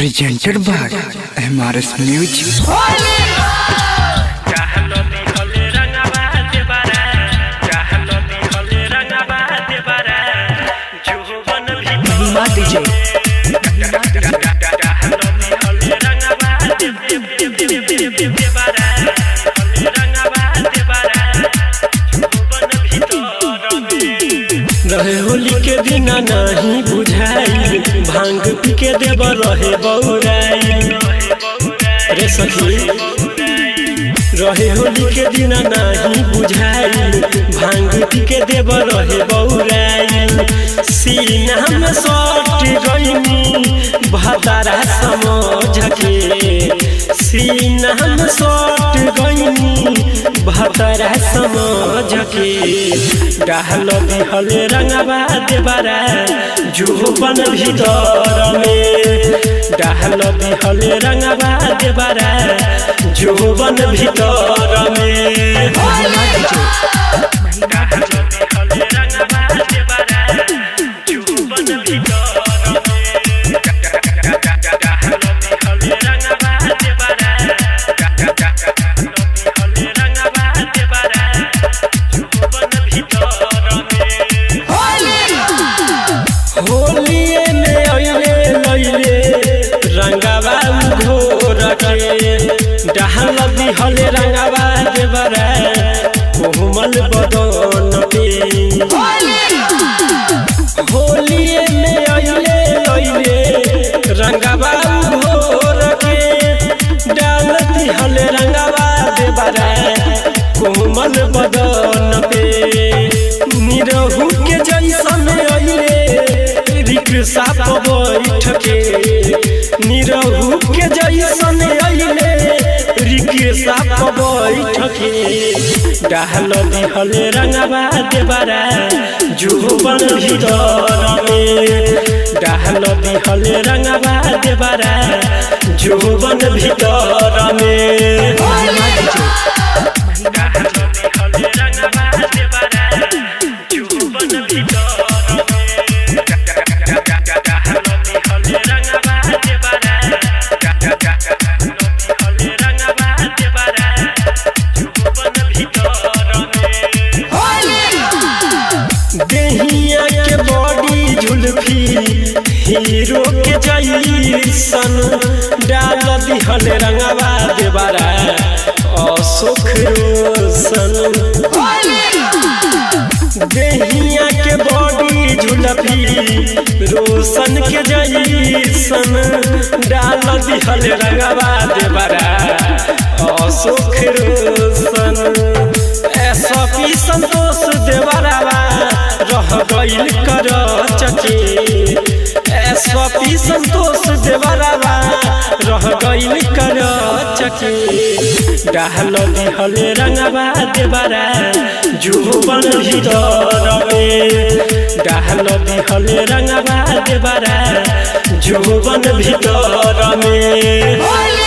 Presented by MRS Music. Mahima DJ. रहे होली के बिना नहीं बुझाई, भांग पी के देव रहे बौराई। रे सखी, रहे होली के बिना नहीं बुझाई, भांग पी के देव रहे बौराई। सीना में सट गईनी भतारा समझ के, सीना में सट गईनी भतरा समझ के। डाहल दिहल रंगवा देवरा जुबन भीतर में, डाहल दिहल रंगवा देवरा जुबन भीतर में। Mahima DJ. Mahima DJ. होलिए में अइले लइले रंगवा घोर के, डहल दिहल रंगवा देवरा कोमल बदन पे। होलिए में अइले लइले रंगवा घोर के, डाल दिहल रंगवा देवरा कोमल बदन पे। निरहु के जैसन अइले रिक्शा पर बैठ के, निरहु के जैसन अइले रिक्शा पर बैठ के। डाहल दिहल रंगवा देवरा जुबन भीतर में, डाहल दिहल रंगवा देवरा जुबन भीतर में। Mahima DJ. Mahima DJ. देहिया के बॉडी झुलफी हीरो के जैसन, डाल दिहल रंगवा देवरा अशोक रोशन। देहिया के बॉडी झुलफी रोशन के जैसन, डाल दिहल रंगवा देवरा अशोक रोशन। एसपी संतोष देवरावा रह गइल कर चके, एसपी संतोष देवरावा रह गइल कर चके। डाहल दिहल रंगवा देवरा जुबन भीतर में, डाहल दिहल रंगवा देवरा जुबन भीतर में।